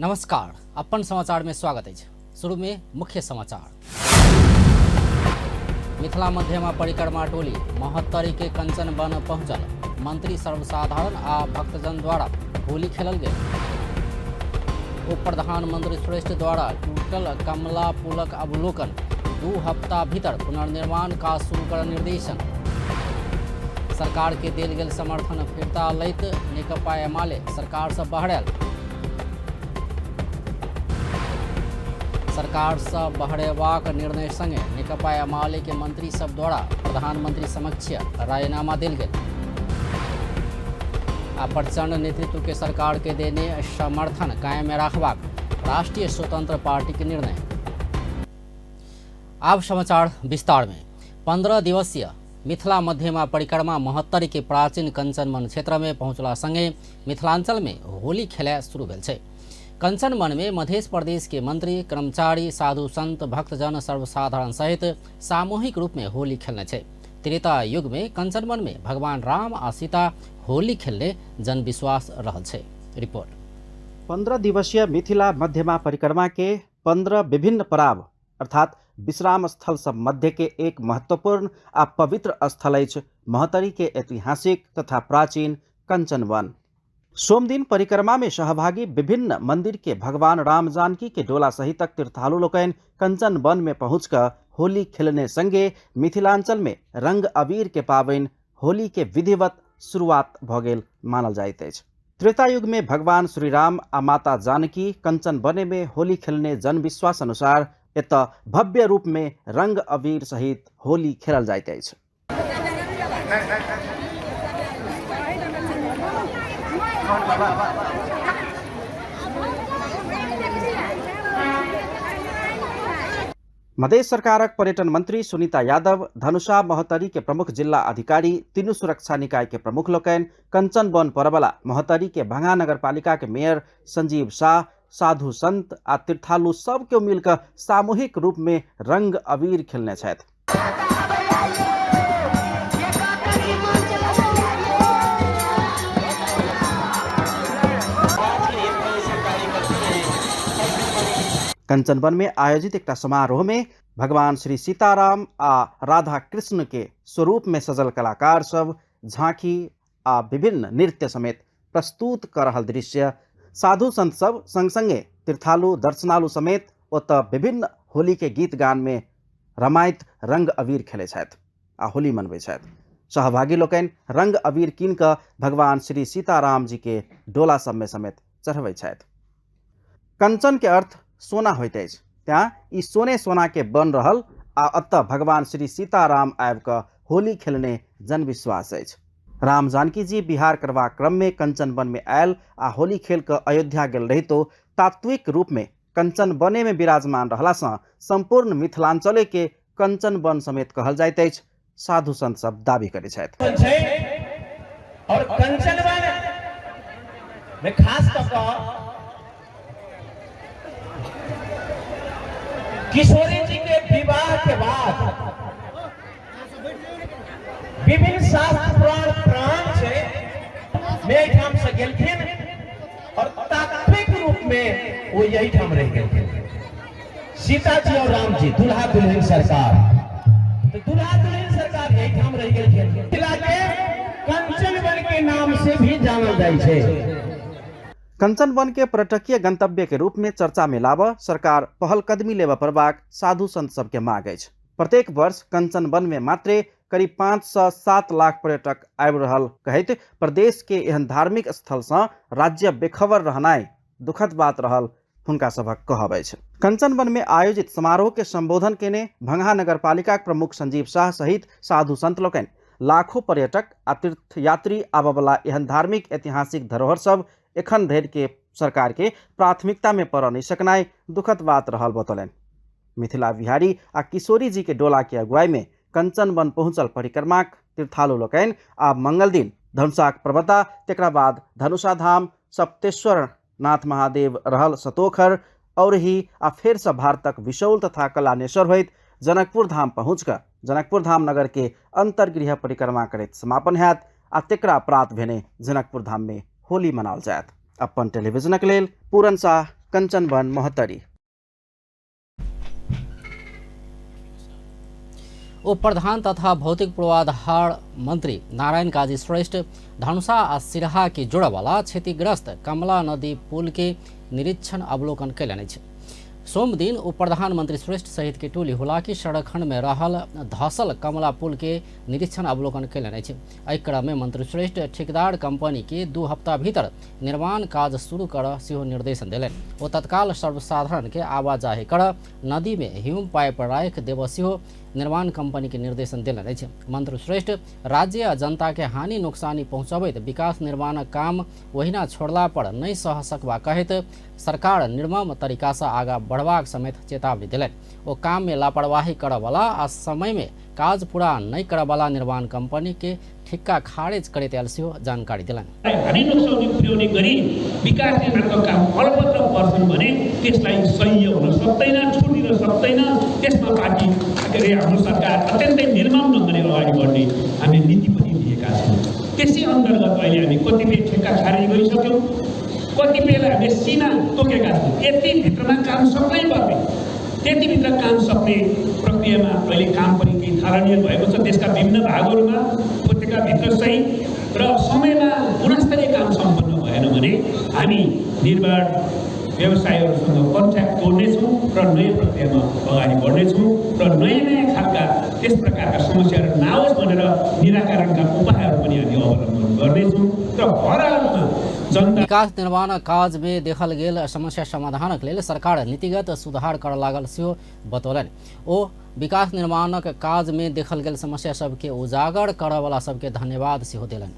नमस्कार, अपन समाचार में स्वागत है। शुरू में मुख्य समाचार। मिथिला मध्यमा परिक्रमा टोली महत्तरी के कंचन वन पहुंचल। मंत्री सर्वसाधारण आ भक्तजन द्वारा होली खेलल गेल। उप प्रधानमंत्री श्रेष्ठ द्वारा टूटल कमला पुलक अवलोकन। 2 हफ्ता भीतर पुनर्निर्माण का शुरू कर निर्देशन। सरकार के देल गेल समर्थन फिरता लैत नेकपा एमाले सरकार से बहरल। सरकार से बहरेबाक निर्णय संगे नेकपा एमाले के मंत्री सब द्वारा प्रधानमंत्री समक्ष रायनामा देल गेल। आ प्रचंड नेतृत्व के सरकार के देने समर्थन कायम रखबाक राष्ट्रीय स्वतंत्र पार्टी के निर्णय। अब समाचार विस्तार में। 15 दिवसीय मिथिला मध्यमा परिक्रमा महत्तरी के प्राचीन कंचनवन क्षेत्र में पहुंचला संगे मिथिलांचल में होली खेला शुरू भेल छै। कंचनवन में मध्य प्रदेश के मंत्री, कर्मचारी, साधु संत, भक्तजन सर्वसाधारण सहित सामूहिक रूप में होली खेलने छै। त्रेता युग में कंचनवन में भगवान राम आ सीता होली खेलने जनविश्वास रहल छै। रिपोर्ट। 15 दिवसीय मिथिला मध्यमा परिक्रमा के 15 विभिन्न पड़ाव अर्थात विश्राम स्थल सब मध्य के एक महत्वपूर्ण आ पवित्र स्थल अछि महत्तरी के ऐतिहासिक तथा प्राचीन कंचनवन। सोमदिन परिक्रमा में सहभागी विभिन्न मंदिर के भगवान राम जानकी के डोला सहितक तीर्थालु लोकनि कंचन वन में पहुंचकर होली खेलने संगे मिथिलांचल में रंग अबीर के पावनि होली के विधिवत शुरुआत भ गेल मानल जाइत अछि। त्रेता युग में भगवान श्री राम आ माता जानकी कंचन वन में होली खेलने जनविश्वास अनुसार एतऽ भव्य रूप में रंग अबीर सहित होली खेलल जाइत अछि। मधेश सरकारक पर्यटन मंत्री सुनीता यादव, धनुषा महत्तरी के प्रमुख जिला अधिकारी, तीनू सुरक्षा निकाय के प्रमुख लोकनि, कंचन वन परबला महत्तरी के भंगा नगर पालिका के मेयर संजीव शाह, साधु संत आ तीर्थालु सब के मिलकर सामूहिक रूप में रंग अबीर खेलने छथि। कंचन वन में आयोजित एक समारोह में भगवान श्री सीताराम आ राधा कृष्ण के स्वरूप में सजल कलाकार सब झांकी आ विभिन्न नृत्य समेत प्रस्तुत कर रहल दृश्य, साधु संत सब संग संगे तीर्थालु दर्शनालु समेत ओतऽ विभिन्न होली के गीत गान में रमाइत रंग अबीर खेले छथि आ होली मनबै छथि। सहभागी लोकनि रंग अबीर कीन कऽ भगवान श्री सीताराम जी के डोला सब में समेत चढ़बै छथि। कंचन के अर्थ सोना होइत अछि, त्याँ ई सोने सोना के बन रहल आ अतः भगवान श्री सीताराम आबि कऽ होली खेलने जनविश्वास अछि। राम जानकी जी बिहार करबाक क्रम में कंचन वन में आयल आ होली खेल कऽ अयोध्या गेल रहितो तात्विक रूप में कंचन वने में विराजमान रहलासँ संपूर्ण मिथिलांचले के कंचन वन समेत कहल जाइत अछि, साधु संत सब दावी करै छथि। और कंचन वन में खास कऽ किशोरी जी के विवाह के बाद विभिन्न शास्त्र पुराण प्राण से एहिठाम से गेलखिन और तात्विक रूप में वो यही ठाम रह गेलखिन। सीता जी और राम जी दुल्हा दुल्हन सरकार, तो दुल्हा दुल्हन सरकार यही ठाम रह गेलखिन। मिथिला के कंचन वन के नाम से भी जानल जाइ छै। कंचन वन के पर्यटकीय गंतव्य के रूप में चर्चा में लाबऽ सरकार पहल कदमी लेबऽ पड़बाक साधु संत सब के मांग अछि। प्रत्येक वर्ष कंचन वन में मात्रे करीब 5 से 7 लाख पर्यटक आबि रहल कहैत प्रदेश के एहन धार्मिक स्थल से राज्य बेखबर रहनाइ दुखद बात रहल हुनका सबक कहब अछि। कंचन वन में आयोजित समारोह के संबोधन केने भंगा नगर पालिका प्रमुख संजीव शाह सहित साधु संत लोकनि लाखों पर्यटक आ तीर्थयात्री आबऽ वाला एहन धार्मिक ऐतिहासिक धरोहर सब एखन धरि के सरकार के प्राथमिकता में पड़ नहीं सकनाइ दुखद बात रहल बतौलनि। मिथिला बिहारी आ किशोरी जी के डोला के अगुवाई में कंचन वन पहुंचल परिक्रमाक तीर्थालु लोकनि आ मंगल दिन धनुषाक प्रवता, तेकरा बाद धनुषा धाम, सप्तेश्वर नाथ महादेव रहल सतोखर और ही आ फेर से भारतक विशौल तथा कलानेश्वर होइत जनकपुर धाम पहुंचकर जनकपुर धाम नगर के अंतर्गृह परिक्रमा करैत समापन हैत आ तेकरा प्रात भेने जनकपुर धाम में होली मनाओल जायत। अपन टेलीविजनक लेल पूरन शाह, कञ्चन वन महोत्तरी। उप प्रधान तथा भौतिक पूर्वाधार मंत्री नारायण काजी श्रेष्ठ धनुषा आ सिरहा की जोड़वाला क्षतिग्रस्त कमला नदी पुल के निरीक्षण अवलोकन कयलनि अछि। सोम दिन उप प्रधानमंत्री श्रेष्ठ सहित के टोली हुलाकी सड़क खंड में रहल धसल कमला पुल के निरीक्षण अवलोकन कयलनि अछि। एहि क्रम में मंत्री श्रेष्ठ ठेकेदार कंपनी के 2 हफ्ता भीतर निर्माण काज शुरू कर सेहो निर्देशन देलनि। ओ तत्काल सर्वसाधारण के आवाजाही कर नदी में ह्यूम पाइप राखि देब सेहो निर्माण कंपनी के निर्देशन देलनि अछि। मंत्री श्रेष्ठ राज्य आ जनता के हानि नुकसानी पहुंचाबैत विकास निर्माण काम ओहिना छोड़ला पर नहीं सह सकबा कहैत सरकार निर्मम तरीका से आगा बढ़बाक समेत चेतावनी दिलनि। ओ काम में लापरवाही करयवला आ समय में काज पूरा नहीं करयवला निर्माण कंपनी के ठिक्का खारेज करैत आयल सेहो जानकारी दिलनि। हानि नोक्सानी पुर्याउने गरी विकास निर्माणको काम अलपत्र पर्छन् भने त्यसलाई सही हुन सक्दैन, छुटिन सक्दैन। त्यसमा पार्टी हाम्रो सरकार अत्यन्तै निर्मम ढङ्गले अगाडि बढ्ने हामी नीति पनि लिएका छौँ। त्यसै अन्तर्गत अहिले हामी कतिपय ठेक्का खारेज गरिसक्यौँ, कतिपयलाई हामीले सीमा तोकेका छौँ। यति भित्रमा काम सक्नै पर्ने, त्यतिभित्र काम सक्ने प्रक्रियामा अहिले काम पनि केही थालनीय भएको छ। देशका विभिन्न भागहरूमा उपत्यकाभित्र सहित र समयमा गुणस्तरीय काम सम्पन्न भएन भने हामी निर्माण व्यवसायहरूसँग कन्ट्र्याक्ट तोड्नेछौँ र नयाँ प्रक्रियामा अगाडि बढ्नेछौँ र नयाँ खालका त्यस प्रकारका समस्याहरू नआओस् भनेर निराकरणका उपायहरू पनि हामी अवलम्बन गर्नेछौँ र हरहालमा जनता विकास निर्माण काज में देखल गेल समस्या समाधानक लेल सरकार नीतिगत सुधार कर लागल सेहो बतौलनि। ओ विकास निर्माणक काज में देखल गेल समस्या सबके उजागर करयवला सबके धन्यवाद सेहो देलनि।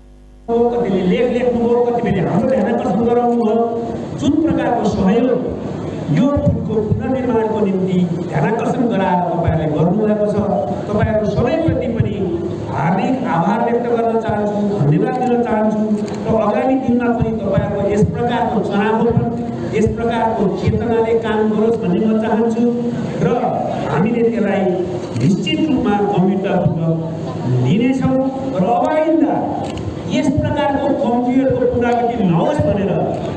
कतिले लेख लेख्नुभयो, कतिले हाम्रो ध्यानाकर्षण गराउनुभयो। जुन प्रकारको सहयोग यो पुलको पुनर्निर्माणको निम्ति ध्यानाकर्षण गराएर तपाईँहरूले गर्नुभएको छ, तपाईँहरू सबैप्रति पनि हार्दिक आभार व्यक्त गर्न चाहन्छु, धन्यवाद दिन चाहन्छु र आगामी दिनमा पनि तपाईँहरूको यस प्रकारको चनाखोपन, यस प्रकारको चेतनाले काम गरोस् भन्ने म चाहन्छु र हामीले त्यसलाई निश्चित रूपमा गम्भीरतापूर्वक लिनेछौँ र अब आइन्दा यस प्रकारको कमजोरीहरूको पुनरावृत्ति नहोस् भनेर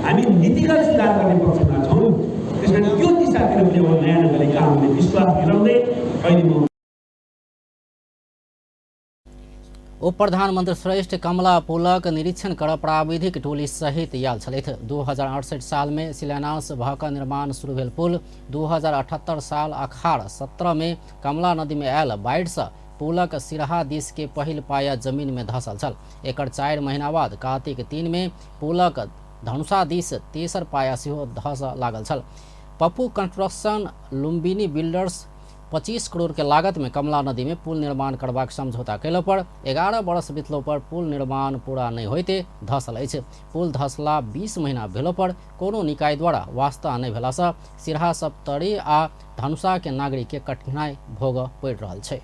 हामी नीतिगत सुधार गर्ने पक्षमा छौँ। त्यसकारण यो दिशातिर पनि अब नयाँ ढङ्गले काम हुने विश्वास दिलाउँदै अहिले म उप प्रधानमंत्री श्रेष्ठ कमला पुलक निरीक्षण कर प्राविधिक टोली सहित आयल छलथि। 2068 साल में शिलान्यास भक निर्माण शुरू भेल पुल 2078 साल अखाड़ 17 में कमला नदी में आयल बाढ़ि से पुलक सिरहा दिस के पहिल पाया जमीन में धसल छल। एकर 4 महीना बाद कार्तिक 3 में पुलक धनुषा दिस तेसर पाया सेहो धस लागल छल। पप्पू कंस्ट्रक्शन लुम्बिनी बिल्डर्स 25 करोड़ के लागत में कमला नदी में पुल निर्माण करबाक समझौता कैला पर 11 वर्ष बीतलो पर पुल निर्माण पूरा नहीं होते धसल अछि। पुल धसला 20 महीना भेलो पर कोनो निकाय द्वारा वास्ता नहीं भेला से सिरहा सप्तरी आ धनुषा के नागरिक के कठिनाई भोग पड़ि रहल छै।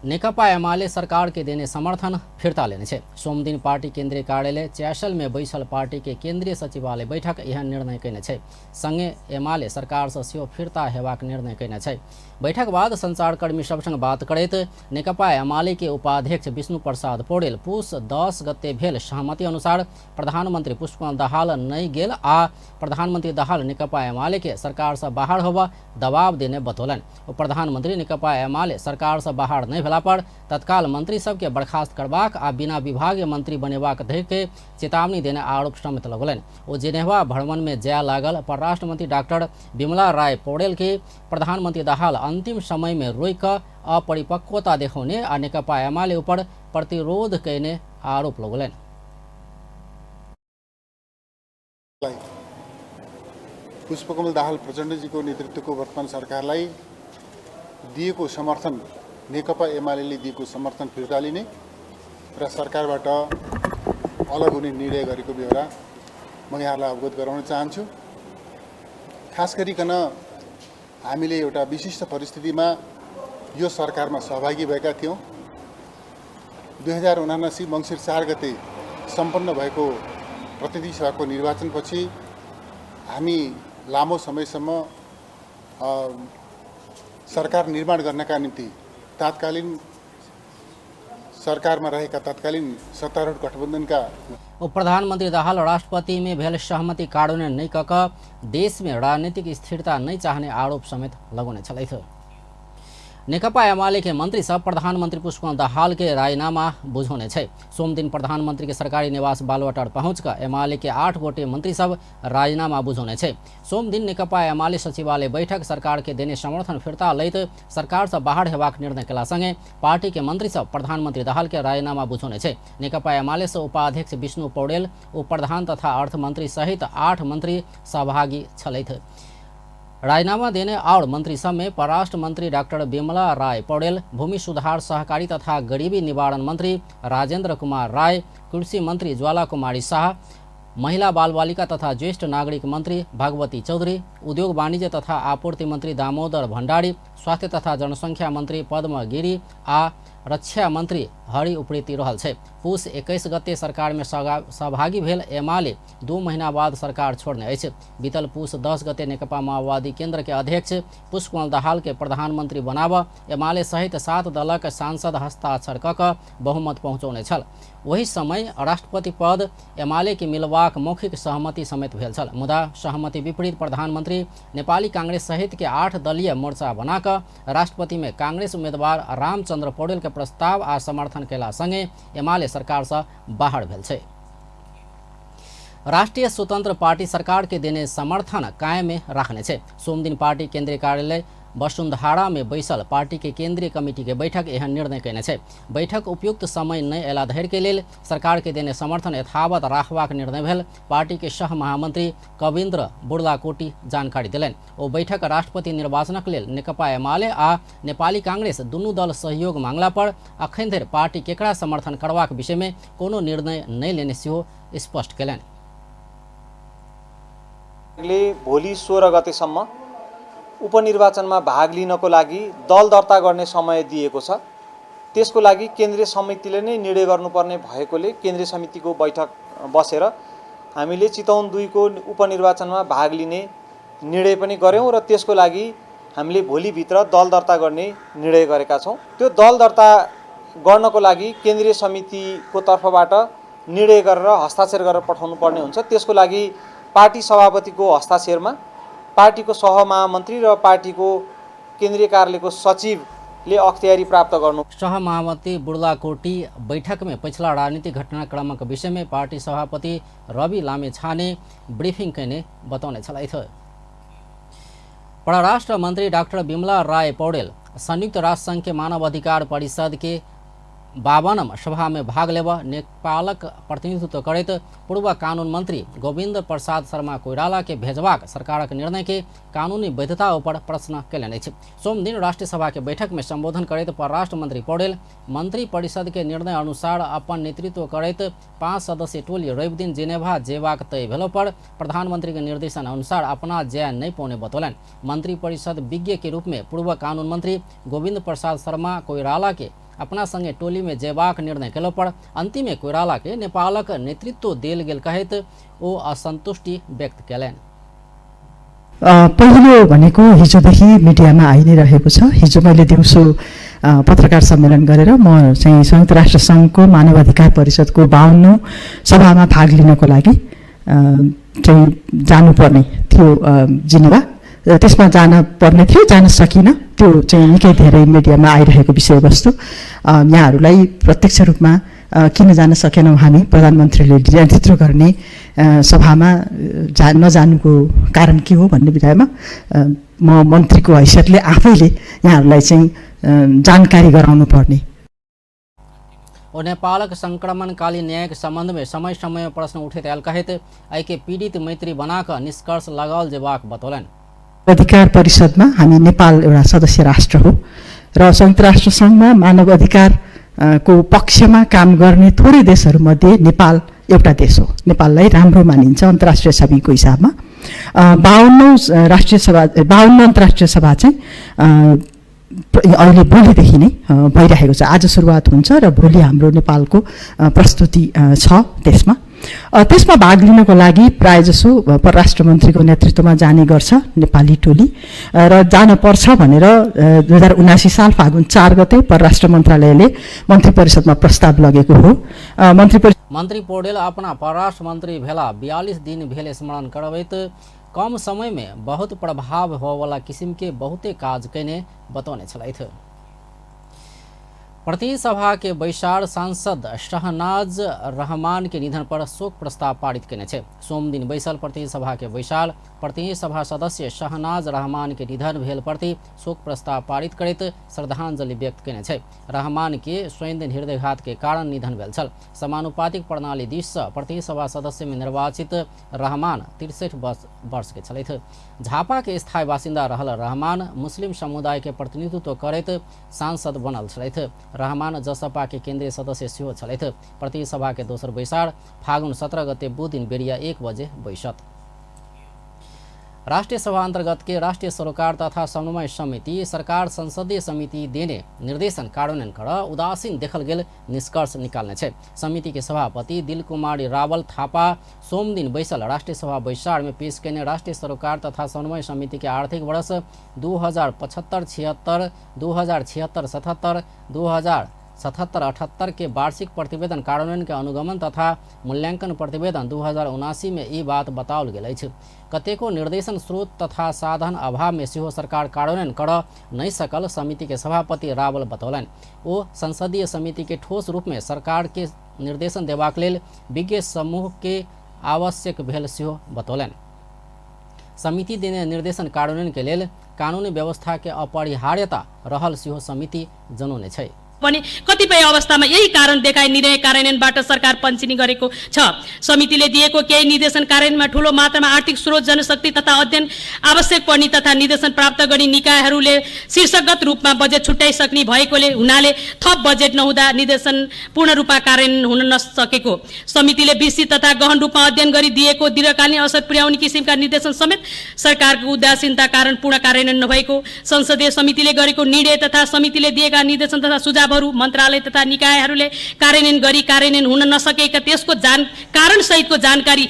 नेकपा एमाले सरकार के देने समर्थन फिरता लेने छे। सोम दिन पार्टी केंद्रीय कार्यालय चैशल में बैसल पार्टी के केंद्रीय सचिवालय बैठक यह निर्णय कयने छे। संगे एमाले सरकार से सेहो फिरता हेबाक निर्णय कयने छे। बैठक बाद संचारकर्मी सब संग बात करैत नेकपा एमाले के उपाध्यक्ष विष्णु प्रसाद पौडेल पुष 10 गते भेल सहमति अनुसार प्रधानमंत्री पुष्पकमल दाहाल नहीं गेल आ प्रधानमंत्री दाहाल नेकपा एमाले के सरकार से बाहर होबा दबाव देने बतौलन। प्रधानमंत्री नेकपा एमाले सरकार से बाहर नहीं भेला पर तत्काल मंत्री सबके बर्खास्त करबाक आ बिना विभागीय मंत्री बनेबाक धरि के चेतावनी देने आरोप समेत लगौलनि। ओ जेनेवा भ्रमण में जाय लागल परराष्ट्र मंत्री डॉक्टर विमला राय पौडेल के प्रधानमंत्री दाहाल अंतिम समय में रोक क अपरिपक्वता देखाउने आ नेकपा एमाले ऊपर प्रतिरोध कैने आरोप लगौलनि। पुष्पकमल दाहाल प्रचण्डजीको नेतृत्वको वर्तमान सरकारलाई दिएको समर्थन नेकपा एमाले दिएको समर्थन फिर्ता लिने र सरकारबाट अलग हुने निर्णय गरेको बेहोरा म यहाँलाई अवगत गराउन चाहन्छु। खास गरिकन हामीले एउटा विशिष्ट परिस्थितिमा यो सरकारमा सहभागी भएका थियौँ। 2079 मङ्सिर 4 गते सम्पन्न भएको प्रतिनिधि सभाको निर्वाचनपछि हामी लामो समयसम्म सरकार निर्माण गर्नका निम्ति तात्कालीन सरकारमा रहेका तत्कालीन सत्तारूढ गठबन्धनका उप प्रधानमन्त्री दाहाल राष्ट्रपति में भेल सहमति कार्यान्वयन नै कक देश में राजनीतिक स्थिरता नै चाहने आरोप समेत लगाउने छलैथ। नेकपा एमाले के मंत्री सब प्रधानमंत्री पुष्पकमल दाहाल के राजीनामा बुझाउने छै। सोम दिन प्रधानमंत्री के सरकारी निवास बालुवाटार पहुंचकर एमाले के 8 गोटे मंत्री सब राजीनामा बुझाउने छै। सोम दिन नेकपा एमाले सचिवालय बैठक सरकार के देने समर्थन फिर्ता लैत सरकार से बाहर हेबाक निर्णय केला संगे पार्टी के मंत्री सब प्रधानमंत्री दाहाल के राजीनामा बुझाउने छै। नेकपा एमाले से उपाध्यक्ष विष्णु पौडेल, उप प्रधान तथा अर्थमंत्री सहित 8 मंत्री सहभागी छलैथ। राजीनामा देने और मंत्री सब में परराष्ट्र मंत्री डॉक्टर बिमला राय पौडेल, भूमि सुधार सहकारी तथा गरीबी निवारण मंत्री राजेंद्र कुमार राय, कृषि मंत्री ज्वाला कुमारी शाह, महिला बाल बालिका तथा ज्येष्ठ नागरिक मंत्री भगवती चौधरी, उद्योग वाणिज्य तथा आपूर्ति मंत्री दामोदर भण्डारी, स्वास्थ्य तथा जनसंख्या मंत्री पद्म गिरी आ रक्षा मंत्री हरि उप्रेती रहल छै। पुष 21 गते सरकार में सहभागी भेल एमाले 2 महीना बाद सरकार छोड़ने अछि। बीतल पुष 10 गते नेकपा माओवादी केंद्र के अध्यक्ष पुष्पकमल दाहाल के प्रधानमंत्री बनाब एमाले सहित 7 दलक सांसद हस्ताक्षर कऽ बहुमत पहुँचौने छल। वही समय राष्ट्रपति पद एमाले के मिलबाक मौखिक सहमति समेत भेल छल। मुदा सहमति विपरीत प्रधानमंत्री नेपाली कांग्रेस सहित के 8 दलीय मोर्चा बनाकर राष्ट्रपति में कांग्रेस उम्मीदवार रामचंद्र पौडेल के प्रस्ताव आ समर्थन केला संगे एमाले सरकार से बाहर भेल छै। राष्ट्रीय स्वतंत्र पार्टी सरकार के देने समर्थन कायम में रखने छै। सोम दिन पार्टी केंद्रीय कार्यालय वसुंधरा में बैसल पार्टी के केंद्रीय कमिटी के बैठक एहन निर्णय कयने छै। बैठक उपयुक्त समय नहीं अयला धरि के लेल सरकार के देने समर्थन यथावत राखबाक निर्णय भेल। पार्टी के सह महामंत्री कविन्द्र बुर्लाकोटी जानकारी दिलनि। ओ बैठक राष्ट्रपति निर्वाचनक लेल नेकपा एमाले आ नेपाली कांग्रेस दुनू दल सहयोग मांगला पर अखन धरि पार्टी केकरा समर्थन करबाक विषय में कोनो निर्णय नहीं लेने सेहो स्पष्ट केलनि। भोलि 16 गतेसम्म उपनिर्वाचनमा भाग लिनको लागि दल दर्ता गर्ने समय दिएको छ। त्यसको लागि केन्द्रीय समितिले नै निर्णय गर्नुपर्ने भएकोले केन्द्रीय समितिको बैठक बसेर हामीले चितवन 2 को उपनिर्वाचनमा भाग लिने निर्णय पनि गर्यौं र त्यसको लागि हामीले भोलि भित्र दल दर्ता गर्ने निर्णय गरेका छौं। त्यो दल दर्ता गर्नको लागि केन्द्रीय समितिको तर्फबाट निर्णय गरेर हस्ताक्षर गरेर पठाउनु पर्ने हुन्छ। त्यसको लागि पार्टी सभापतिको हस्ताक्षरमा पार्टीको सहमहामन्त्री र पार्टीको केन्द्रीय कार्यालयको सचिवले अख्तियारी प्राप्त गर्नु। सहमहामन्त्री बुर्लाकोटी बैठक में पिछला राजनीतिक घटनाक्रमक विषय में पार्टी सभापति रवि लामेछाने ब्रीफिंग करने बताउने छलैथ। परराष्ट्र मंत्री डॉक्टर बिमला राय पौडेल संयुक्त राष्ट्र संघ के मानव अधिकार परिषद के 52 सभा में भाग लेवा नेपालक प्रतिनिधित्व करैत पूर्व कानून मंत्री गोविंद प्रसाद शर्मा कोइराला के भेजबाक सरकारक निर्णय के कानूनी वैधता पर प्रश्न केलनि अछि। सोम दिन राष्ट्रीय सभा के बैठक में संबोधन करैत परराष्ट्र मंत्री पौडेल मंत्री परिषद के निर्णय अनुसार अपन नेतृत्व करैत 5 सदस्यीय टोली रवि दिन जेनेवा जेबाक तय भेला पर प्रधानमंत्री के निर्देशन अनुसार अपना जय नहीं पौने बतौलनि। मंत्री परिषद विज्ञ के रूप में पूर्व कानून मंत्री गोविंद प्रसाद शर्मा कोइराला के अपना संगे टोली में जेबाक निर्णय केला पर अंतिम में कोइराला के नेपालक नेतृत्व देल गेल कहैत ओ असंतुष्टि व्यक्त केलनि। पहिलो भनेको हिजोदेखि मिडियामा आइ नै रहेको छ। हिजो मैले दिउँसो पत्रकार सम्मेलन गरेर म चाहिँ संयुक्त राष्ट्र संघको मानव अधिकार परिषदको 52 सभामा भाग लिनको लागि चाहिँ जानुपर्ने थियो जिनेवा। त्यसमा जान पर्ने थियो, जान सकिन। त्यो चाहिँ निकै धेरै मिडियामा आइरहेको विषयवस्तु यहाँहरूलाई प्रत्यक्ष रूपमा किन जान सकेनौँ हामी, प्रधानमन्त्रीले नेतृत्व गर्ने सभामा नजानुको कारण के हो भन्ने विषयमा म मन्त्रीको हैसियतले आफैले यहाँहरूलाई चाहिँ जानकारी गराउनु पर्ने। नेपालक संक्रमणकालीन न्यायिक सम्बन्ध में समय समय में प्रश्न उठैत आयल कहैत एके पीड़ित मैत्री बनाकर निष्कर्ष लगाओल जेबाक बतौलनि। अधिकार परिषदमा हामी नेपाल एउटा सदस्य राष्ट्र हो र संयुक्त राष्ट्र संघमा मानव अधिकार को पक्षमा काम गर्ने थोरै देशहरूमध्ये नेपाल एउटा देश हो। नेपाललाई राम्रो मानिन्छ अन्तर्राष्ट्रिय छविको हिसाबमा। 52 अन्तर्राष्ट्रिय सभा चाहिँ अहिले भोलिदेखि नै भइरहेको छ। आज सुरुवात हुन्छ र भोलि हाम्रो नेपालको प्रस्तुति छ त्यसमा। त्यसमा भाग लिनको लागि प्रायःजसो परराष्ट्र मन्त्रीको नेतृत्वमा जाने गर्छ नेपाली टोली र जानुपर्छ भनेर 2079 साल फागुन 4 गते परराष्ट्र मन्त्रालयले मन्त्री परिषदमा प्रस्ताव लगेको हो। मंत्री पौडेल अपना परराष्ट्र मंत्री भेला 42 दिन भेल स्मरण करबैत कम समय में बहुत प्रभाव होवाला किसिम के बहुते काज कैने बतौने छलैथ। प्रतिनिधि सभा के बैसार सांसद शहनाज रहमान के निधन पर शोक प्रस्ताव पारित कैने छे। सोम दिन बैसल प्रतिनिधि सभा के बैसार प्रतिनिधि सभा सदस्य शहनाज रहमान के निधन भेल प्रति शोक प्रस्ताव पारित करैत श्रद्धांजलि व्यक्त कैने छे। रहमान के स्वयं हृदयघात के कारण निधन भेल छल। समानुपातिक प्रणाली दिस प्रतिनिधि सभा सदस्य में निर्वाचित रहमान 63 वर्ष के छलैथ। झापा के स्थायी बासिंदा रहल रहमान मुस्लिम समुदाय के प्रतिनिधित्व करैत सांसद बनल छलैथ। रहमान जसपा के केंद्रीय सदस्य सेहो छलैथ। प्रतिनिधि सभा के दोसर बैसार फागुन 17 गते बुध दिन बेरिया 1 बजे बैसत। राष्ट्रीय सभा अंतर्गत के राष्ट्रीय सरोकार तथा समन्वय समिति सरकार संसदीय समिति देने निर्देशन कार्यान्वयन कर उदासीन देखल गेल निष्कर्ष निकालने छे। समिति के सभापति दिल कुमारी रावल थापा सोम दिन बैसल राष्ट्रीय सभा बैसार में पेश कैने राष्ट्रीय सरोकार तथा समन्वय समिति के आर्थिक वर्ष 2075-76, 2076-77, 2077-78 के वार्षिक प्रतिवेदन कार्यान्वयन के अनुगमन तथा मूल्यांकन प्रतिवेदन 2079 में ई बात बताओल गेल अछि। कतेको निर्देशन स्रोत तथा साधन अभाव में सेहो सरकार कार्यान्वयन कर नहीं सकल समिति के सभापति रावल बतौलन। ओ संसदीय समिति के ठोस रूप में सरकार के निर्देशन देबाक लेल विज्ञ समूह के आवश्यक भेल सेहो बतौलन। समिति देने निर्देशन कार्यान्वयन के लेल कानूनी व्यवस्था के अपरिहार्यता रहल सेहो समिति जनौने छै। पनि कतिपय अवस्थामा यही कारण देखाई निर्णय कार्यान्वयनबाट सरकार पञ्चिनी गरेको छ। समितिले दिएको केही निर्देशन कार्यान्वयनमा ठूलो मात्रामा आर्थिक स्रोत जनशक्ति तथा अध्ययन आवश्यक पर्ने तथा निर्देशन प्राप्त गर्ने निकायहरूले शीर्षगत रूपमा बजेट छुट्याइसक्ने भएकोले हुनाले थप बजेट नहुँदा निर्देशन पूर्ण रूपमा कार्यान्वयन हुन नसकेको, समितिले विस्तृत तथा गहन रूपमा अध्ययन गरी दिएको दीर्घकालीन असर पुर्याउने किसिमका निर्देशन समेत सरकारको उदासीनता कारण पूर्ण कार्यान्वयन नभएको, संसदीय समितिले गरेको निर्णय तथा समितिले दिएका निर्देशन तथा सुझाव मन्त्रालय तथा निकायहरूले कार्यान्वयन हुन नसकेका त्यसको कारण सहितको जानकारी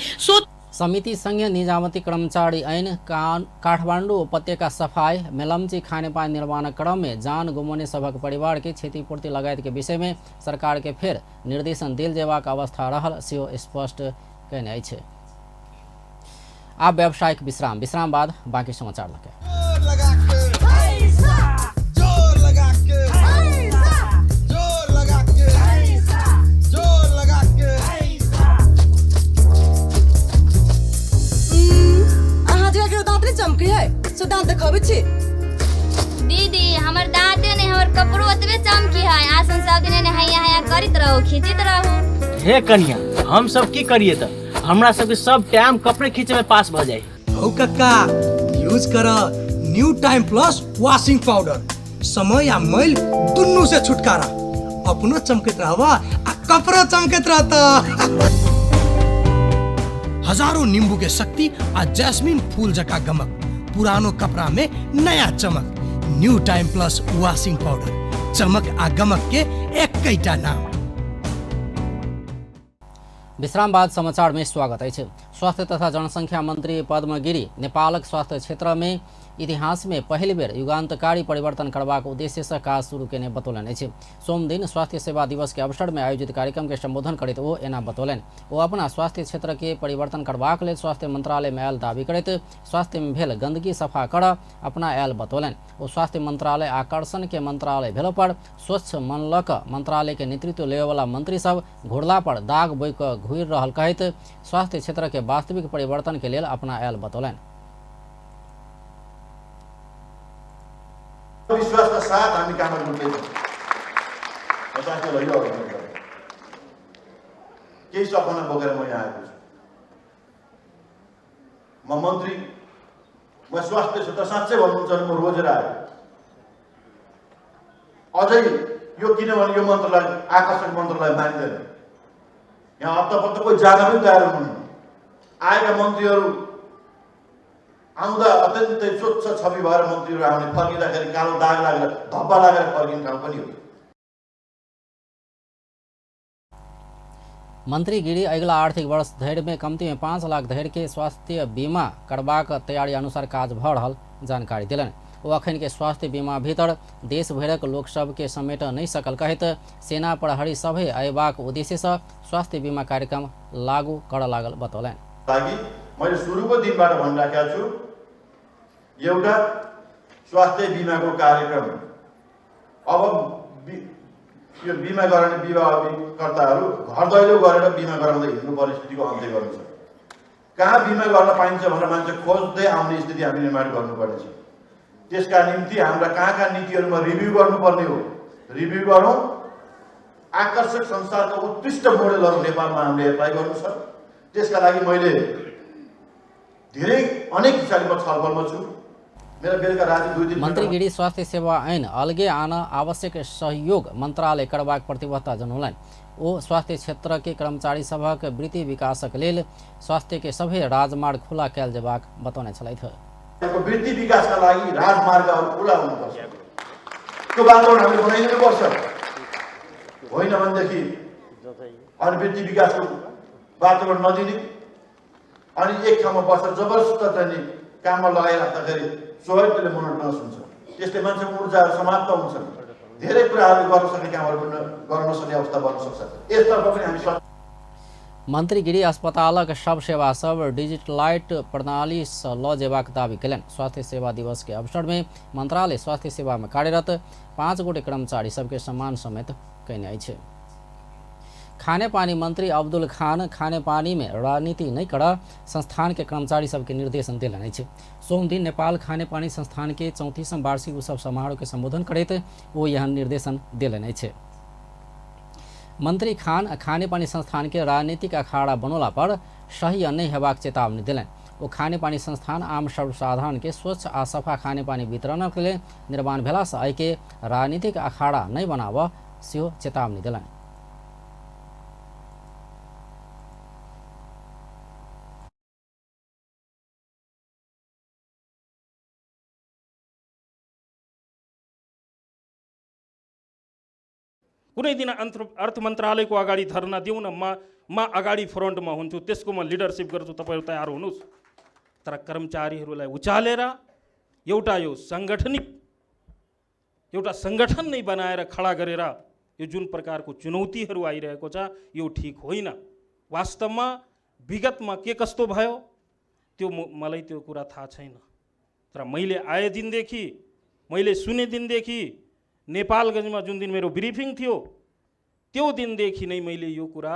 समिति संघीय निजामती कर्मचारी ऐन काठमाडौँ उपत्यका सफाई मेलम्ची खानेपानी निर्माण क्रम में जान गुमाउने सबक परिवार के क्षतिपूर्ति लगायत के विषय में सरकार के फेर निर्देशन देल जेबाक अवस्था रहल सेहो स्पष्ट कहने अछि। आप व्यावसायिक विश्राम बाद बाकी समाचार लगे। दीदी हमर दाँते ने हमर कपड़ो ओतबे चमकी है। आसन सब दिन नहाया करित रहो खींचित रहो। हे कन्या हम सब की करिए त हमरा सब के सब टाइम कपड़े खींचे में पास भ जाए। ओ कक्का यूज कर new time plus washing powder, समय या मैल दुन्नु से छुटकारा, अपनो चमकत रहवा आ कपड़ा चमकत रहता। हजारों नींबू के शक्ति आ जैस्मिन फूल जका गमक, पुरानो कपड़ा में नया चमक। New time plus washing powder, चमक आ गमक के एकैटा नाम। विश्राम बाद समाचार में स्वागत है। स्वास्थ्य तथा जनसंख्या मंत्री पद्म गिरी नेपालक स्वास्थ्य क्षेत्र में इतिहास में पहली बेर युगान्तकारी परिवर्तन करबाक उद्देश्य से काज शुरू केने बतौलन अछि। सोम दिन स्वास्थ्य सेवा दिवस के अवसर में आयोजित कार्यक्रम के संबोधन करैत ओ एना बतौलन। ओ अपना स्वास्थ्य क्षेत्र के परिवर्तन करबाक लेल स्वास्थ्य मंत्रालय में आयल दावी करैत स्वास्थ्य में भेल गंदगी सफा कर अपना आयल बतौलन। ओ स्वास्थ्य मंत्रालय आकर्षण के मंत्रालय भेला पर स्वच्छ मनलक मंत्रालय के नेतृत्व लेवे वाला मंत्री सब घुरला पर दाग बोइ क घुरि रहल कहैत स्वास्थ्य क्षेत्र के वास्तविक परिवर्तन के लेल अपना आयल बतौलन। विश्वास का साथ हामी काम गर्नुपर्छ। बचासले लैरो गर्नुपर्छ। केही सपना बोकेर म यहाँ आएको छु। म मन्त्री, म स्वास्थ्य क्षेत्र साँच्चै भन्नुहुन्छ भने म रोजेर आएको। अझै यो किनभने यो मन्त्रालय आकर्षक मन्त्रालय मानिँदैन। यहाँ हप्तापत्ता कोही जान पनि तयार हुनुहुन्न। आएका मन्त्रीहरू आउँदा अत्यन्तै स्वच्छ छवि भएर मन्त्रीहरू आउने, फर्किँदाखेरि कालो दाग लागेर धब्बा लागेर फर्किने ठाउँ पनि हो। मंत्री गिरी अगिला आर्थिक वर्ष धरि में कम्ती में 5 लाख धरि के स्वास्थ्य बीमा करबाक तैयारी अनुसार काज भऽ रहल जानकारी दिलनि। ओ अखन के स्वास्थ्य बीमा भीतर देश भरक लोक सब के समेट नहीं सकल कहैत सेना प्रहरी सभे अयबाक उद्देश्य से स्वास्थ्य बीमा कार्यक्रम लागू कर लागल बतौलनि। ताकि मैले सुरुको दिनबाट भनिराखेको छु एउटा स्वास्थ्य बीमाको कार्यक्रम अब यो बीमा गराउने विवाहकर्ताहरू घर दैलो गरेर बीमा गराउँदै हिँड्नु परिस्थितिको अन्त्य गर्नु छ। कहाँ बीमा गर्न पाइन्छ भनेर मान्छे खोज्दै आउने स्थिति हामी निर्माण गर्नुपर्नेछ। त्यसका निम्ति हाम्रा कहाँ नीतिहरूमा रिभ्यू गर्नुपर्ने हो, रिभ्यू गरौँ। आकर्षक संसारको उत्कृष्ट मोडेलहरू नेपालमा हामीले एप्लाई गर्नु छ। त्यसका लागि मैले धेरै अनेक किसिमको छलफलमा छु। मेरा बेलुका राति 2 दिन मंत्री गिरी स्वास्थ्य सेवा ऐन अलगे आन आवश्यक सहयोग मंत्रालय करबाक प्रतिबद्धता जनौलनि। ओ स्वास्थ्य क्षेत्र के कर्मचारी सभक वृत्ति विकासक लेल स्वास्थ्य के सभे राजमार्ग खुला कयल जेबाक बतौने छलथि। वृत्ति विकासका लागि राजमार्गहरू खुला हुनुपर्छ। त्यो वातावरण हामीले बनाइदिनुपर्छ। होइन भनेदेखि अनि वृत्ति विकासको वातावरण नदिने अनि एक ठाउँमा बसेर जबरजस्त चाहिँ काममा लगाइराख्दाखेरि स्वाभाविकले मोनोटोनस हुन्छ। त्यसले मान्छेको ऊर्जाहरू समाप्त हुन्छन्। धेरै कुराहरू गर्न सक्ने कामहरू गर्न नसक्ने अवस्था बन्न सक्छ। यसतर्फ पनि हामी मंत्री गिरी अस्पतालक सब सेवा सब डिजिटलाइट प्रणाली से ल जेबाक दावी कयलनि। स्वास्थ्य सेवा दिवस के अवसर में मंत्रालय स्वास्थ्य सेवा में कार्यरत 5 गोटे कर्मचारी सबके सम्मान समेत कयने अछि। खाने पानी मंत्री अब्दुल खान खाने पानी में राजनीति नहीं कर संस्थान के कर्मचारी सबके निर्देशन दिलनि अछि। सोम दिन नेपाल खाने पानी संस्थान के 34वां वार्षिक उत्सव समारोह के संबोधन करैत वो यह निर्देशन दिलनि अछि। मंत्री खान खाने पानी संस्थान के राजनीतिक अखाड़ा बनोला पर सही नहीं हेबाक चेतावनी दिलनि। वो खाने पानी संस्थान आम सर्वसाधारण के स्वच्छ आ सफा खाने पानी वितरण के लिए निर्माण भेला से एहि के राजनीतिक अखाड़ा नहीं बनाब सेहो चेतावनी दिलनि। कुनै दिन अर्थ मन्त्रालयको अगाडि धरना दिउँ न, म अगाडि फ्रन्टमा हुन्छु, त्यसको म लिडरसिप गर्छु, तपाईहरु तयार हुनुहोस्। तर कर्मचारीहरूलाई उचालेर एउटा संगठन नै बनाएर खडा गरेर यो जुन प्रकारको चुनौतीहरू आइरहेको छ यो ठीक होइन। वास्तवमा विगतमा के कस्तो भयो त्यो मलाई त्यो कुरा थाहा छैन। तर मैले आए दिनदेखि, मैले सुने दिनदेखि, नेपालगञ्जमा जुन दिन मेरो ब्रिफिङ थियो त्यो दिनदेखि नै मैले यो कुरा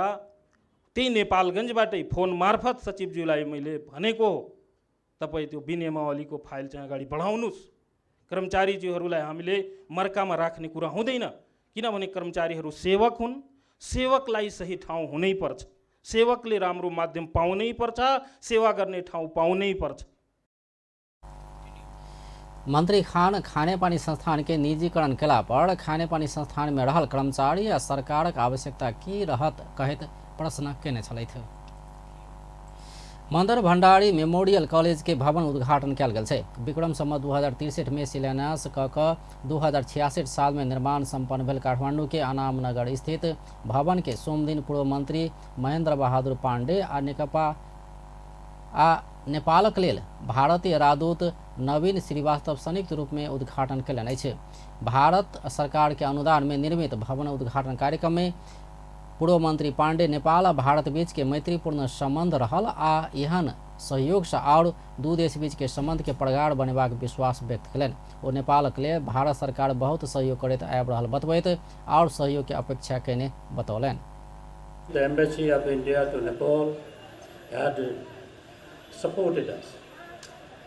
त्यही नेपालगञ्जबाटै फोन मार्फत सचिवज्यूलाई मैले भनेको हो, तपाईँ त्यो विनियमावलीको फाइल चाहिँ अगाडि बढाउनुहोस्। कर्मचारीज्यूहरूलाई हामीले मर्कामा राख्ने कुरा हुँदैन, किनभने कर्मचारीहरू सेवक हुन्। सेवकलाई सही ठाउँ हुनै पर्छ, सेवकले राम्रो माध्यम पाउनै पर्छ, सेवा गर्ने ठाउँ पाउनै पर्छ। मंत्री खान खाने पानी संस्थान के निजीकरण केला पर खाने पानी संस्थान में रहल कर्मचारी आ सरकारक आवश्यकता की रहत कहैत प्रश्न केने छलथि। मंदर भंडारी मेमोरियल कॉलेज के भवन उद्घाटन कयल गेल छै। विक्रम संवत 2063 में शिलान्यास क 2066 साल में निर्माण संपन्न भेल काठमांडू के अनामनगर स्थित भवन के सोम दिन पूर्व मंत्री महेंद्र बहादुर पांडे आ नेपालक लेल भारतीय राजदूत नवीन श्रीवास्तव संयुक्त रूप में उद्घाटन कयलनि अछि। भारत सरकार के अनुदान में निर्मित भवन उद्घाटन कार्यक्रम में पूर्व मंत्री पांडे नेपाल आ भारत बीच के मैत्रीपूर्ण संबंध रहल आ एहन सहयोग से और दू देश बीच के संबंध के प्रगाढ़ बनेबाक विश्वास व्यक्त कयलनि। ओ नेपालक लेल भारत सरकार बहुत सहयोग करैत आबि रहल बतबैत और सहयोग के अपेक्षा कयने बतौलनि। The Embassy of India to Nepal had supported us,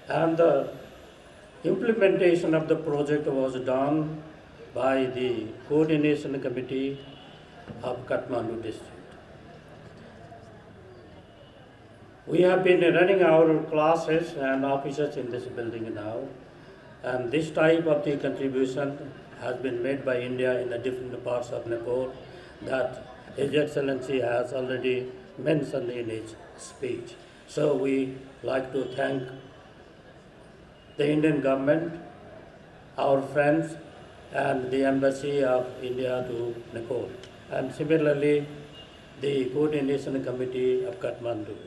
and the implementation of the project was done by the coordination committee of Kathmandu district. We have been running our classes and offices in this building now, and this type of the contribution has been made by India in the different parts of Nepal that His Excellency has already mentioned in his speech. So we like to thank the Indian government, our friends, and the Embassy of India to Nepal. And similarly, the Coordination Committee of Kathmandu.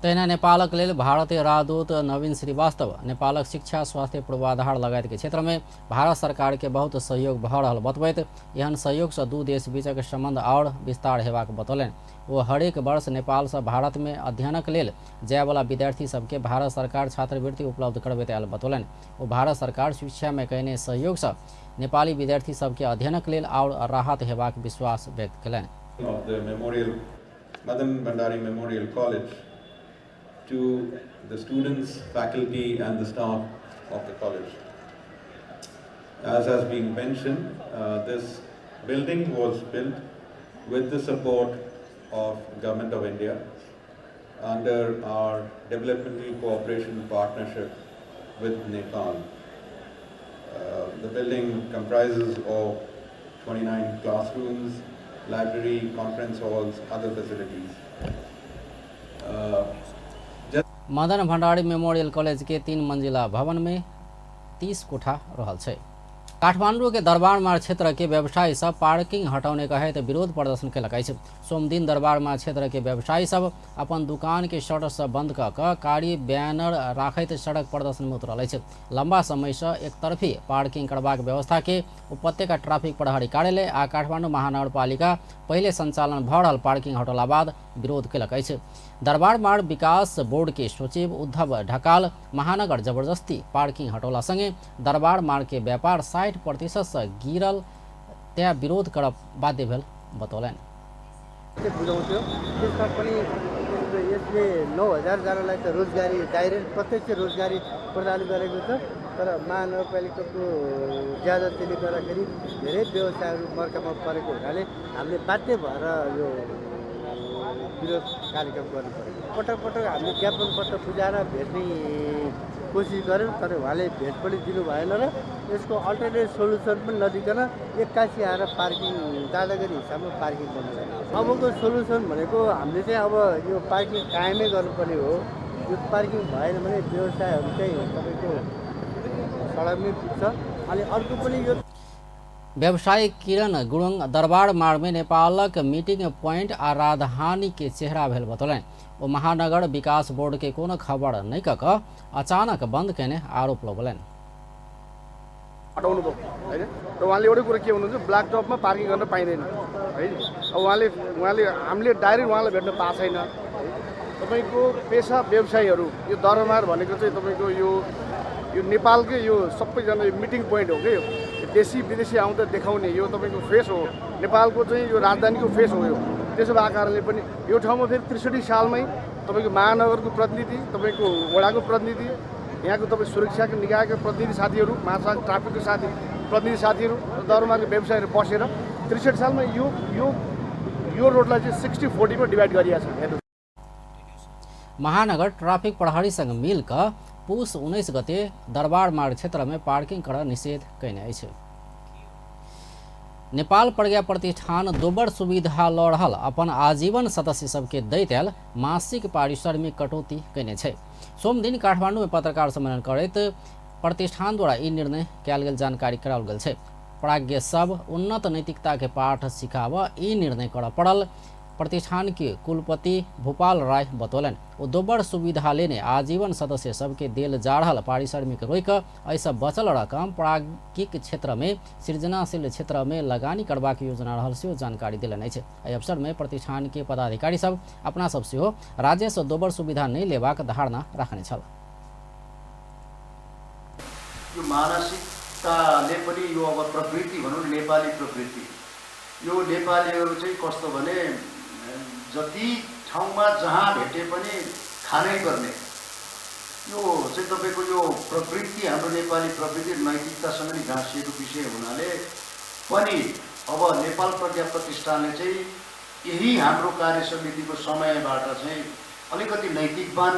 तहिना नेपालक लेल भारतीय राजदूत नवीन श्रीवास्तव नेपालक शिक्षा स्वास्थ्य पूर्वाधार लगायत के क्षेत्र में भारत सरकार के बहुत सहयोग भ रहल बतबैत एहन सहयोग से दू देश बीचक संबंध और विस्तार हेबाक बतौलनि। वो हरेक वर्ष नेपाल से भारत में अध्ययनक लेल जाय वाला विद्यार्थी सबके भारत सरकार छात्रवृत्ति उपलब्ध करबैत आयल बतौलनि। वो भारत सरकार शिक्षा में कयने सहयोग से नेपाली विद्यार्थी सबके अध्ययनक लेल और राहत हेबाक विश्वास व्यक्त कयलनि। To the students, faculty and the staff of the college. As has been mentioned, this building was built with the support of Government of India under our developmental cooperation partnership with Nepal. The building comprises of 29 classrooms, library, conference halls, other facilities. Madan Bhandari memorial college के 3 मंजिला भवन में 30 कोठा रहल छै। काठमांडू के दरबार मार्ग क्षेत्र के व्यवसायी सब पार्किंग हटाने कहे विरोध प्रदर्शन कयलक अछि। सोम दिन दरबार मार्ग क्षेत्र के व्यवसायी सब अपन दुकान के शटर से बंद कऽ कारी बैनर राखैत सड़क प्रदर्शन में उतरल अछि। लंबा समय से एक तरफी पार्किंग करबाक व्यवस्था के उपत्यका ट्रैफिक प्रहरी कार्यालय आ काठमांडू महानगरपालिका पहले संचालन भ रहल पार्किंग हटौला बाद विरोध कयलक अछि। दरबार मार्ग विकास बोर्ड के सचिव उद्धव ढकाल महानगर जबरदस्ती पार्किंग हटौला संगे दरबार मार्ग के व्यापार 60% से गिरल त्या विरोध करब बाध्य भेल बतौलनि। बुझाउँथ्यो त्यसमा पनि यसले 9000 जनालाई त रोजगारी डाइरेक्ट प्रत्यक्ष रोजगारी प्रदान गरेको छ। तर महानगरपालिकाको ज्यादातीले गर्दाखेरि धेरै व्यवसायहरू मर्कामा परेको हुनाले हामीले बाध्य भएर यो विरोध कार्यक्रम गर्नु पर्यो। पटक पटक हामीले ज्ञापन पत्र बुझाएर भेट्ने कोसिस गऱ्यौँ तर उहाँले भेट पनि दिनु भएन र यसको अल्टरनेट सोल्युसन पनि नदिकन 81 आएर पार्किङ दादागिरी हिसाबमा पार्किङ गर्नु। अबको सोल्युसन भनेको हामीले चाहिँ अब यो पार्किङ कायमै गर्नुपर्ने हो। यो पार्किङ भएन भने व्यवसायहरू चाहिँ तपाईँको सडकमै पुग्छ। अनि अर्को पनि यो व्यवसायी किरण गुरुङ दरबार मार्ग में नेपालक मीटिंग पॉइंट आ राजधानी के चेहरा भेल बतौलनि। वो महानगर विकास बोर्ड के कोनो खबर नहीं कऽ अचानक बंद केने आरोप लगौलनि। हटाउनु भयो हैन र उहाँले एउटै कुरा के भन्नुहुन्छ ब्ल्याक टपमा पार्किङ गर्न पाइँदैन है। अब उहाँले हामीले डाइरेक्ट उहाँलाई भेट्न पाएको छैन। तपाईको पेशा व्यवसायीहरू यो दरबार भनेको चाहिँ तपाईको यो नेपालकै यो सबैजना मिटिङ पोइन्ट हो के देशी विदेशी आउँदा देखाउने यो तपाईको फेस हो। नेपालको चाहिँ यो राजधानीको फेस हो। यो त्यसो भएको कारणले पनि यो ठाउँमा फेरि 63 सालमै तपाईको महानगरको प्रतिनिधि तपाईको वडाको प्रतिनिधि यहाँको तपाईँ सुरक्षाको निकायका प्रतिनिधि साथीहरू महासडक ट्राफिकको साथी प्रतिनिधि साथीहरू दरबारको व्यवसायीहरू बसेर 63 सालमा यो रोडलाई चाहिँ 60-40 मा डिभाइड गरिएको छ। महानगर ट्राफिक प्रहरीसँग मिलकर पुष 19 गते दरबार मार्ग क्षेत्र में पार्किंग कर निषेध कयने अछि। नेपाल प्रज्ञा प्रतिष्ठान दोबर सुविधा लऽ रहल अपन आजीवन सदस्य सबके दैत आयल मासिक पारिश्रमिक में कटौती कयने छै। सोम दिन काठमांडू में पत्रकार सम्मेलन करैत प्रतिष्ठान द्वारा ई निर्णय कयल गेल जानकारी कराओल गेल छै। प्राज्ञ सब उन्नत नैतिकता के पाठ सिखाब ई निर्णय करऽ पड़ल प्रतिष्ठान के कुलपति भूपाल राय बतौलन। दोबर सुविधा लेने आजीवन सदस्य सबके देल जा रहल पारिश्रमिक रोक ऐसा बचल रकम प्राज्ञिक क्षेत्र में सृजनाशील क्षेत्र में लगानी करबाक योजना रहल से जानकारी दिलन अछि। एहि अवसर में प्रतिष्ठान के पदाधिकारी सब अपना सब सेहो राज्य से दोबर सुविधा नहीं लेबाक धारणा रखने छल। यो मानसिकताले पनि यो अब प्रवृत्ति भनौँ नेपाली प्रवृत्ति यो नेपालीहरू चाहिँ कस्तो भने जति ठाउँमा जहाँ भेटे पनि खानै पर्ने यो चाहिँ तपाईको यो प्रवृत्ति हाम्रो नेपाली प्रवृत्ति नैतिकतासँग नि गाँसिएको विषय हुनाले पनि अब नेपाल प्रज्ञा प्रतिष्ठानले चाहिँ यही हाम्रो कार्य समितिको समयबाट चाहिँ अलिकति नैतिकवान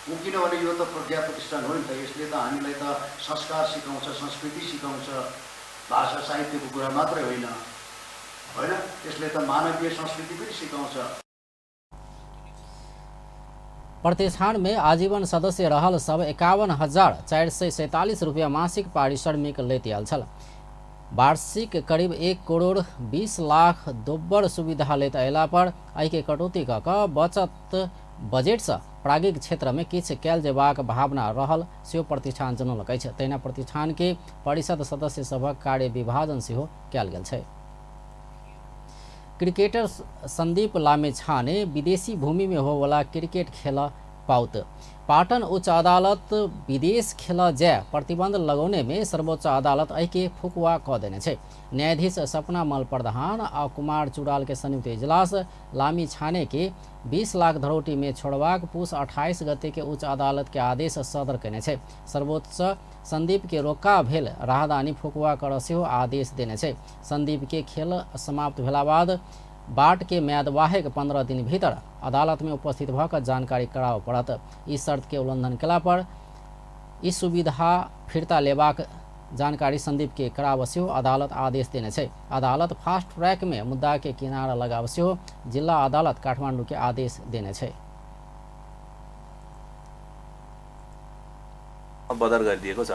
हो। किनभने यो त प्रज्ञा प्रतिष्ठान हो नि त, यसले त हामीलाई त संस्कार सिकाउँछ, संस्कृति सिकाउँछ, भाषा साहित्यको कुरा मात्रै होइन यसले त मानवीय संस्कृति पनि सिकाउँछ। प्रतिष्ठान में आजीवन सदस्य रहल सब 51,447 रुपया मासिक पारिश्रमिक लैत आयल छल। वार्षिक करीब 1 करोड़ 20 लाख दोब्बर सुविधा लैत अयला पर एहि के कटौती कऽ कऽ बचत बजेट से प्रागिक क्षेत्र में किछु कयल जेबाक भावना रहल सेहो प्रतिष्ठान जनौलक अछि। तहिना प्रतिष्ठान के परिषद सदस्य सभक कार्य विभाजन सेहो कयल गेल छै। क्रिकेटर संदीप लामेछाने विदेशी भूमि में होवला क्रिकेट खेल पाउत। पाटन उच्च अदालत विदेश खेल जाय प्रतिबंध लगौने में सर्वोच्च अदालत एहि के फुकुआ कऽ देने छै। न्यायाधीश सपना मल प्रधान आ कुमार चुड़ाल के संयुक्त इजलास लामीछाने के 20 लाख धरोटी में छोड़बाक पुष 28 गते के उच्च अदालत के आदेश सदर केने छै। सर्वोच्च संदीप के रोका भेल राहदानी फुकुआ कर सेहो आदेश देने छै। संदीप के खेल समाप्त भेला बाद बाट के म्यादवाहक 15 दिन भीतर अदालत में उपस्थित भऽ जानकारी कराबऽ पड़त। इस शर्त के उल्लंघन केला पर इस सुविधा फिरता लेबाक जानकारी संदीप के कराबऽ सेहो अदालत आदेश देने छै। अदालत फास्ट ट्रैक में मुद्दा के किनारा लगाबऽ सेहो जिला अदालत काठमाडौँ के आदेश देने छै। बदर गरिदिएको छ।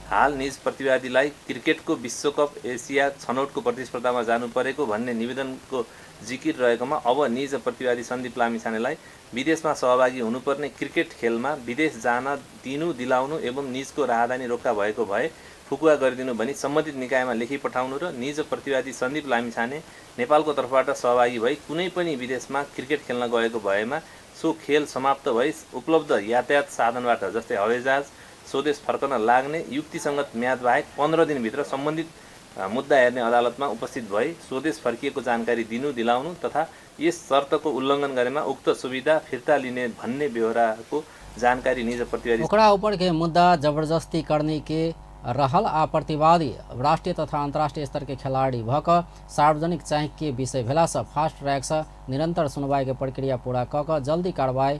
हाल निज प्रतिवादीलाई क्रिकेटको विश्वकप एसिया छनौटको प्रतिस्पर्धामा जानु परेको भन्ने निवेदनको जिकिर रहेकोमा अब निज प्रतिवादी सन्दीप लामिछानेलाई विदेशमा सहभागी हुनुपर्ने क्रिकेट खेलमा विदेश जान दिनु दिलाउनु एवं निजको राहदानी रोक्का भएको भए फुकुवा गरिदिनु भनी सम्बन्धित निकायमा लेखी पठाउनु र निज प्रतिवादी सन्दीप लामिछाने नेपालको तर्फबाट सहभागी भई कुनै पनि विदेशमा क्रिकेट खेल्न गएको भएमा सो खेल समाप्त भई उपलब्ध यातायात साधनबाट जस्तै हवाईजहाज स्वदेश फर्कन लाग्ने युक्तिसंगत म्याद बाहेक 15 दिनभित्र सम्बन्धित मुद्दा हेर्ने अदालतमा उपस्थित भई स्वदेश फर्किएको जानकारी दिनु दिलाउनु तथा यस शर्तको उल्लङ्घन गरेमा उक्त सुविधा फिर्ता लिने भन्ने बेहोराको जानकारी निज प्रतिवादी ओकरा ऊपर के मुद्दा जबरदस्ती करने के रहल आ प्रतिवादी राष्ट्रीय तथा अंतर्राष्ट्रीय स्तर के खिलाड़ी भक सार्वजनिक चाँक के विषय भेला से फास्ट ट्रैक से निरंतर सुनवाई के प्रक्रिया पूरा कऽ जल्दी कार्रवाई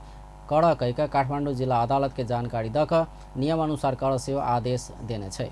कर कहिके काठमाडौँ जिला अदालत के जानकारी दऽ कऽ नियमानुसार कर सेहो आदेश देने छै।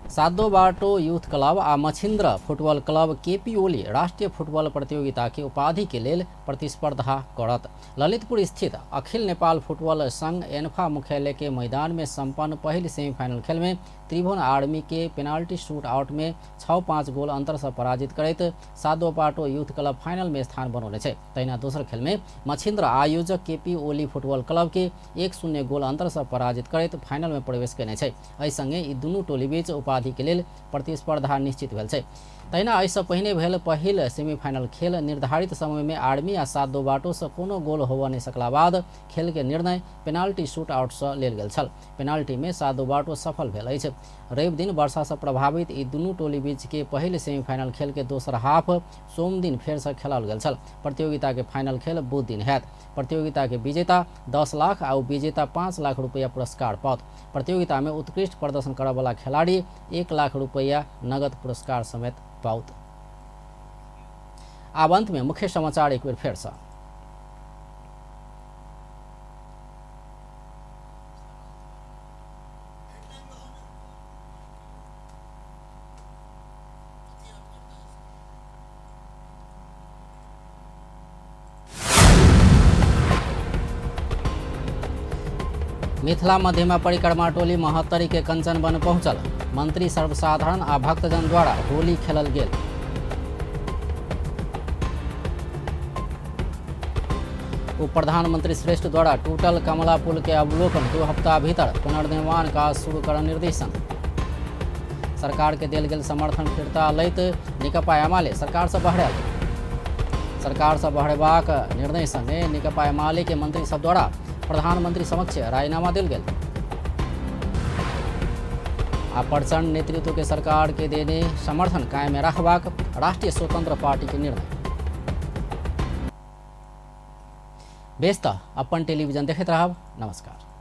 सातो बाटो यूथ क्लब आ मछिन्द्र फुटबॉल क्लब केपी ओली राष्ट्रीय फुटबॉल प्रतियोगिता के उपाधि के लेल प्रतिस्पर्धा करत। ललितपुर स्थित अखिल नेपाल फुटबॉल संघ एन्फा मुख्यालय के मैदान में संपन्न पहिल सेमीफाइनल खेल में त्रिभुवन आर्मी के पेनाल्टी शूट आउट में 6-5 गोल अंतर से पराजित करैत सातो बाटो यूथ क्लब फाइनल में स्थान बनौने छै। तहिना दोसर खेल में मछिन्द्र आयोजक केपी ओली फुटबॉल क्लब के 1-0 गोल अंतर से पराजित करैत फाइनल में प्रवेश केने छै। एहि संगे ई दुनू टोली बीच उपाधि के लेल प्रतिस्पर्धा निश्चित भेल छै। तहिना एहिसँ पहिने भेल पहिल सेमीफाइनल खेल निर्धारित समय में आर्मी आ सातो बाटो से कोनो गोल होबऽ नहि सकला बाद खेल के निर्णय पेनाल्टी शूट आउट से लेल गेल छल। पेनाल्टी में सातो बाटो सफल भेल अछि। रवि दिन वर्षा से प्रभावित ई दुनू टोली बीच के पहिल सेमीफाइनल खेल के दोसर हाफ सोम दिन फेर से खेलाओल गेल छल। प्रतियोगिता के फाइनल खेल बुध दिन हैत। प्रतियोगिता के विजेता 10 लाख आ विजेता 5 लाख रुपया पुरस्कार पाओत। प्रतियोगिता में उत्कृष्ट प्रदर्शन करय वाला खिलाड़ी 1 लाख रुपया नगद पुरस्कार समेत पाओत। आब अंत में मुख्य समाचार एक बेर फेर से। मिथिला मध्यमा परिक्रमा टोली महत्तरी के कंचन वन पहुंचल। मंत्री सर्वसाधारण आ भक्तजन द्वारा होली खेलल गेल। उप प्रधानमंत्री श्रेष्ठ द्वारा टूटल कमला पुल के अवलोकन 2 हफ्ता भीतर पुनर्निर्माण काज शुरू कर निर्देशन। सरकार के देल गेल समर्थन फिरता लैत निकपा एमाले सरकार से बहरायल। सरकार से बहरेबाक निर्णय संगे निकपा एमाले के मंत्री सब द्वारा प्रधानमंत्री समक्ष रायनामा दिल गेल। आ प्रचंड नेतृत्व के सरकार के देने समर्थन कायम रखबाक राष्ट्रीय स्वतंत्र पार्टी के निर्णय। बेस त अपन टेलीविजन देखैत रहब। नमस्कार।